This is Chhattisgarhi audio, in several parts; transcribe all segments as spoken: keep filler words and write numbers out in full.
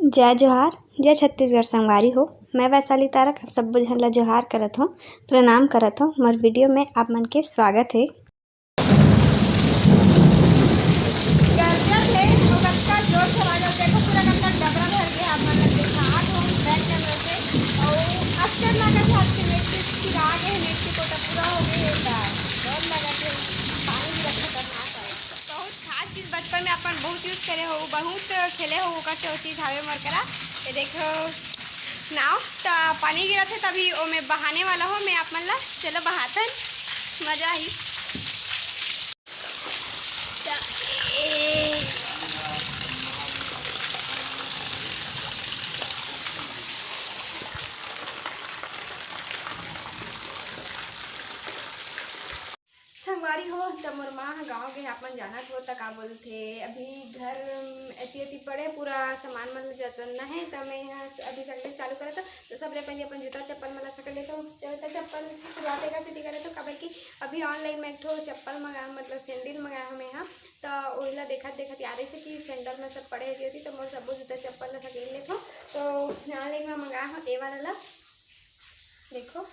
जय जोहार, जय छत्तीसगढ़ संगवारी हो। मैं वैशाली तारक आप सब्बो झन ला जोहार करत हौं, प्रणाम करत हौं। मोर वीडियो में आप मन के स्वागत हे। गरजत हे, अउ कतका जोर से आवाज आथे। देखो, पूरा कतका डबरा भर गे हे, आप मन ला दिखात हौं back camera से। अउ अक्सर ना कथे, आज के net के फिर आ गे हे, net के कोटा पूरा हो गे हे, त डर लगत हे, पानी गिरत खतरनाक आवे। बहुत खास चीज बचपन में अपन बहुत use करे हो, बहुत खेले हो, ओकर से वो चीज हावे मोर करा। ये देखो नाव, त पानी गिरत हे, तभी ओमे बहाने वाला हो मैं आप मन ला। चलो बहातन, मजा आही। त ए संगवारी हो, त मोर माँ ह गाँव गे हे, आप मन जानत हो, त का बोलथे, अभी घर, अम, एती एती पड़े, पूरा सामान मन ल जतना हे, त मैं ह अभी सकेले चालू करत हो, त सबले पहले अपन जूता चप्पल मन ल सकेल लेथों। जूता चप्पल से शुरुआत एकर सेती करत हो, काबर कि अभी online में एक ठो चप्पल मंगाए, मतलब sandal मंगाए हो मैं ह, त ओला देखत देखत याद आइस कि sandal में सब पड़े एती ओती, त मोर सब्बो जूता चप्पल ल सकेल लेथों। त online में मंगाए हो ए वाला ला, देखो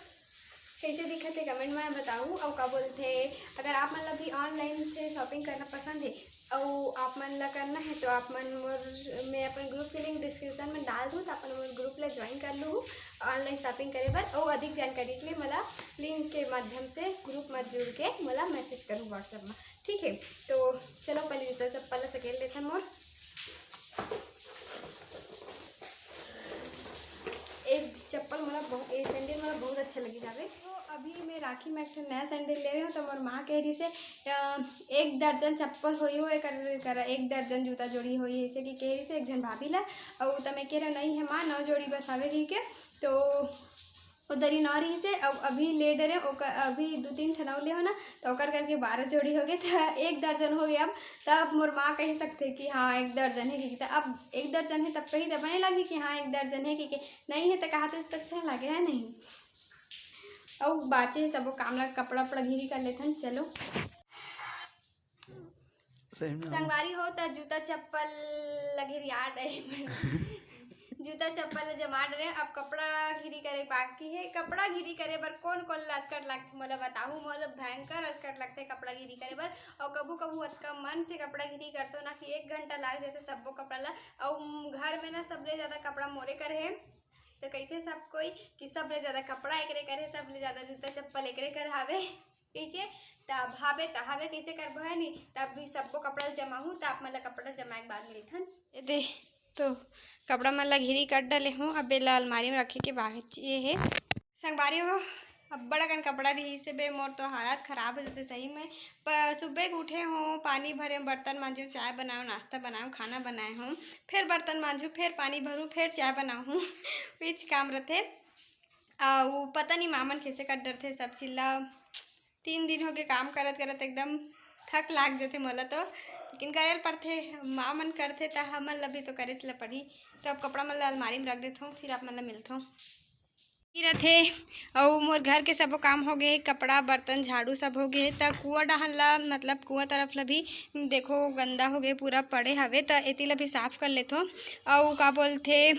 कइसे दिखत हे, comment में बताहू। अउ का बोलथे, अगर आप मन ला भी online से shopping करना पसंद हे अउ आप मन ला करना हे, तो आप मन मोर, मैं अपन group के link description में डाल दूँ, तो अपन मोर group ला join कर लूहू online shopping करे बर। अउ अधिक जानकारी के लिए मोला link के माध्यम से group में जुड़ के मोला message करूँ WhatsApp में, ठीक है। तो चलो, पहले जूता चप्पल ला सकेल लेथन मोर। ए चप्पल मोला बहु-, ए sandal मोला बहुत अच्छा लगी जावे। तो अभी मैं राखी में एक ठो नया sandal ले रहे हो, तो मोर माँ कह रही से, अ, एक दर्जन चप्पल होई हो एकर, एकर एक दर्जन जूता जोड़ी होई, ऐसे कि कह रही से एक झन भाभी ला। अउ त मैं कह रहे नहीं है माँ, नौ जोड़ी बस आवे रही के, तो उधर ही नौ रही से। अब अभी ले डरे ओकर, अभी दो तीन ठन अउ ले हो ना, तो ओकर करके बारह जोड़ी हो गए, तो एक दर्जन हो गया। अब तब मोर माँ कह सकथे कि हाँ, एक दर्जन हे, कि त अब एक दर्जन हे, तब कही त बने लगी कि हाँ, एक दर्जन हे, कि, कि नहीं हे, त कहा तो अच्छा लगे है नहीं। अउ बाचे सबो काम ला कपड़ा उपड़ा घिरी कर लेथन। चलो सही में। संगवारी हो, त जूता चप्पल लगे याद है। जूता चप्पल जमा डरे, अब कपड़ा घिरी करे बाकी हे। कपड़ा घिरी करे बर कोन कोन ला असकट लागथे, मोला बताहू। मोला भयंकर असकट लगथे कपड़ा घिरी करे बर। अउ कभू कभू अतका मन से कपड़ा घिरी करथों ना कि एक घंटा लाग जाथे सब्बो कपड़ा ला। अउ घर में ना सबले ज्यादा कपड़ा मोरे कर हे, तो कहिथे सब कोई कि सबले ज्यादा कपड़ा एकरे कर हे, सबले ज्यादा जूता चप्पल एकरे कर हावे। ठीक है, तब हावे, त हावे कैसे करबो है नी, तब भी सब्बो कपड़ा जमाहूँ, त आप मन ला कपड़ा जमाए के बाद मिलथन। ए दे, तो कपड़ा मन ला घिरी कर डले हूँ, अब एला अलमारी में रखे के बाचे हे। संगवारी हो, अब्बड़ अकन कपड़ा रहिस हे बे, मोर तो हालत खराब हो जाथे सही में। प-, सुबह के उठे हों, पानी भरे, बर्तन मांजे, चाय बनाऊँ, नाश्ता बनाऊँ, खाना बनाए हों, फिर बर्तन मांजू, फिर पानी भरूँ, फिर चाय बनाऊँ, बीच काम रथे। अउ पता नहीं माँ मन कैसे कर डरथे सब चीज ला। तीन दिन होगे काम करत करत एकदम थक लाग जथे मोला तो, लेकिन करे ल पड़थे, माँ मन करथे त हमन ल भी तो करेच ल पड़ही। तो अब कपड़ा मन ल अलमारी में रख देथों, फिर आप मन ल मिलथों। ई रथे, अउ मोर घर के सबो काम हो गे, कपड़ा, बर्तन, झाड़ू सब हो गे, त कुआं डहन ला, मतलब कुआं तरफ ला भी देखो गंदा हो गे, पूरा पड़े हवे, त एती ला भी साफ कर लेथों। अउ का बोलथे,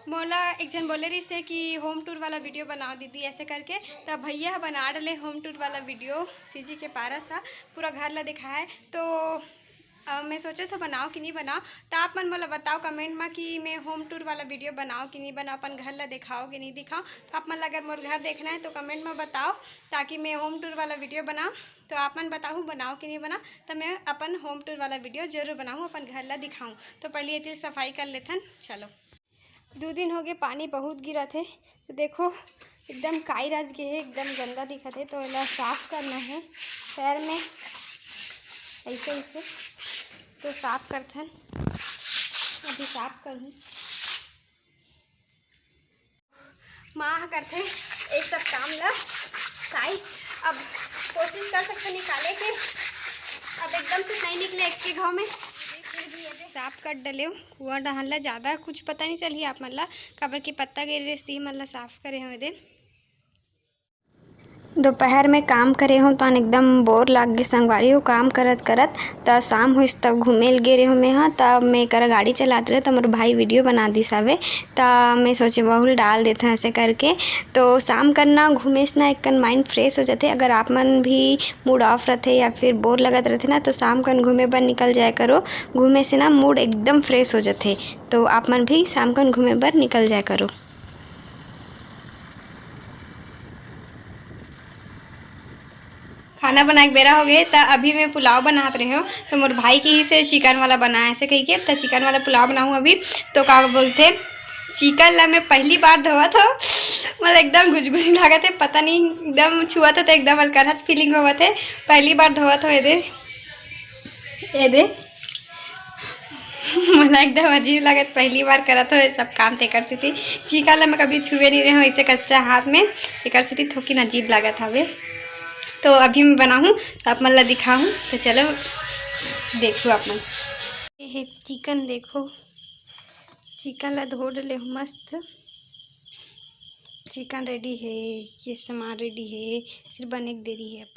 मोला एक झन बोले रहिस हे कि home tour वाला video बनाओ दीदी, ऐसे करके। त भैया ह बना डले home tour वाला video, सीजी के पारस ह पूरा घर ला दिखाए। तो अ, मैं सोचत हों बनाओ कि नहीं बनाओ, त आप मन मोला बताओ comment मा कि मैं home tour वाला video बनाओ कि नहीं बनाओ, अपन घर ला दिखाओ कि नहीं दिखाओ। तो आप मन ला अगर मोर घर देखना है तो comment मा बताओ, ताकि मैं home tour वाला video बनाओ। तो आप मन बताहू बनाओ कि नहीं बनाओ, त मैं अपन home tour वाला video जरूर बनाहूँ, अपन घर ला दिखाऊँ। तो पहले एती सफाई कर लेथन, चलो। दू दिन हो गए, पानी बहुत गिरत हे, तो देखो एकदम काई रच गे हे, एकदम गंदा दिखत हे। तो एला साफ करना हे पैर में ऐसे ऐसे, तो साफ करथन, अभी साफ करहूँ। माँ ह करथे एक सब काम ला, काई अब कोशिश कर सकते निकाले के। अब एकदम से नहीं निकले एक के घाव में। साफ कर डलेव कुआं डहन ला, ज्यादा कुछ पता नहीं चलही आप मन ला, काबर के पत्ता गिरे रहिस, ती मन ला साफ करे हवे दे। दोपहर में काम करे हों, त एकदम बोर लाग गे संगवारी हो, काम करत करत। त शाम होइस, त घूमे ल गे रेहों मैं ह। त मैं करा गाड़ी चलात रहे, त मोर भाई वीडियो बना दिस हवे। त मैं सोचे, वहू ल डाल देथन ऐसे करके। तो शाम कन ना घूमे से ना एक कन माइंड फ्रेश हो जाथे। अगर आप मन भी मूड ऑफ रथे या फिर बोर लगत रथे ना, तो शाम कन घूमे बर निकल जाया करो। घूमे से ना मूड एकदम फ्रेश हो जाथे। तो आप मन भी शाम कन घूमे बर निकल जाया करो। खाना बनाए के बेरा हो गए, त अभी मैं पुलाव बनात रहे हूँ। तो मोर भाई के ही से चिकन वाला बनाए ऐसे कही के, त चिकन वाला पुलाव बनाऊँ अभी। तो का बोलथे, चिकन ला मैं पहली बार धोवत हूँ, मतलब एकदम घुसघुस लागत है, पता नहीं, एकदम छुअत है तो एकदम अलकरहच फीलिंग होवत है। पहली बार धोवत हूँ, ये दे, ये दे। मोला एकदम अजीब लागत, पहली बार करत हो ये सब काम, तेकर सेती चिकन ला मैं कभी छुए नहीं रहे हूँ ऐसे कच्चा हाथ में, तेकर सेती थोकिन अजीब लागत हवे। तो अभी मैं बनाहूँ, तो आप मन ला दिखाहूँ। तो चलो, देखो आप मन, ये हे चिकन, देखो, चिकन ला धो डले हूँ मस्त। चिकन रेडी है, ये सामान रेडी है, सिर्फ बने के देरी है अब।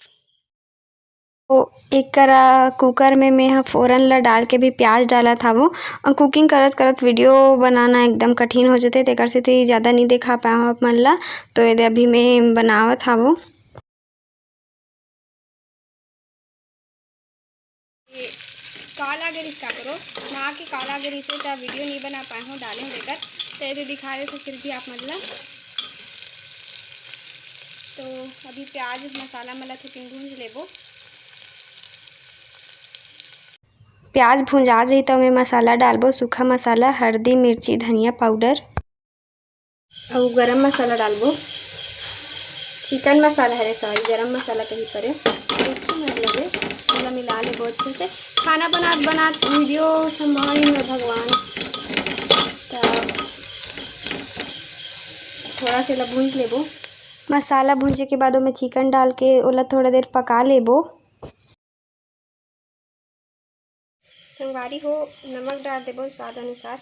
तो एक करा कुकर में मैं ह फोरन ला डाल के भी प्याज डालत हावों। अउ कुकिंग करत करत वीडियो बनाना एकदम कठिन हो जथे, तेकर सेती ज़्यादा नहीं दिखा पाए हूँ आप मन ला। तो ये दे अभी मैं बनावत हावों। ये काला गिरिस का करो, माँ के काला गिरिस है, त वीडियो नहीं बना पाए हूँ, डाले हूँ लेकर। तो ये दे दिखा रहे थे फिर भी आप मन ला। तो अभी प्याज मसाला मन ला थोकिन भूंज लेबो। प्याज भुंजा जाही त ओमे मसाला डालबो, सूखा मसाला, हल्दी, मिर्ची, धनिया पाउडर। अउ गरम मसाला डालबो। चिकन मसाला हरे, सॉरी, गरम मसाला कही परे। देखो, मतलब, एला मिला लेबो अच्छे से। खाना बनात बनात वीडियो संभाल में भगवान। त थोड़ा से ला भूंज लेबो। मसाला भूंजे के बाद ओमे चिकन डाल के ओला थोड़ा देर पका लेबो। संगवारी हो, नमक डाल देबोन स्वाद अनुसार।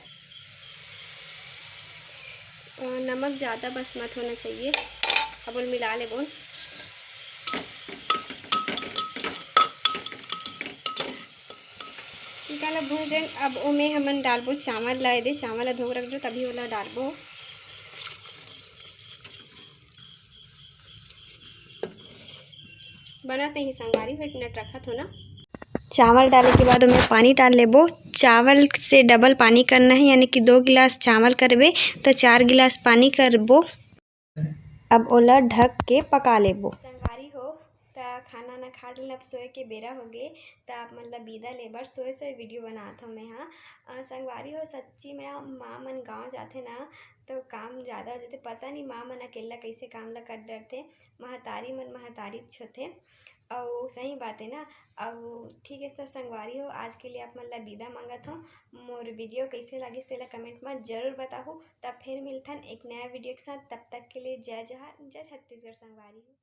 अ, नमक ज़्यादा बस मत होना चाहिए। अब ओला मिला लेबोन। चिकन ला भूंज लेन, अब ओमे हमन डालबो चावल ला। एदे चावल ला धो के रख दो, तभी ओला डालबो। बनत नहीं संगवारी हो, एक मिनट रखत हो ना। चावल डाले के बाद ओमे पानी डाल लेबो। चावल से डबल पानी करना है, यानी कि दो गिलास चावल करबे त चार गिलास पानी करबो। अब ओला ढक के पका लेबो। संगवारी हो, त खाना ना खा लेन, अब सोए के बेरा हो गे, त आप मन ला बिदा ले बर सोए सोए वीडियो बनात हो मैं हा। अ, संगवारी हो, सच्ची में माँ मन गाँव जाथे ना, तो काम ज़्यादा हो जाथे। पता नहीं माँ मन अकेला कैसे काम ला कर डरथे। महतारी मन महतारीच होथे। अउ सही बात है ना। अउ ठीक है, तो संगवारी हो, आज के लिए आप मन ला बिदा मांगत हो। मोर वीडियो कैसे लागिस, तेला कमेंट में जरूर बताहू। तब फिर मिलथन एक नया वीडियो के साथ। तब तक के लिए जय जोहार, जय छत्तीसगढ़ संगवारी हो।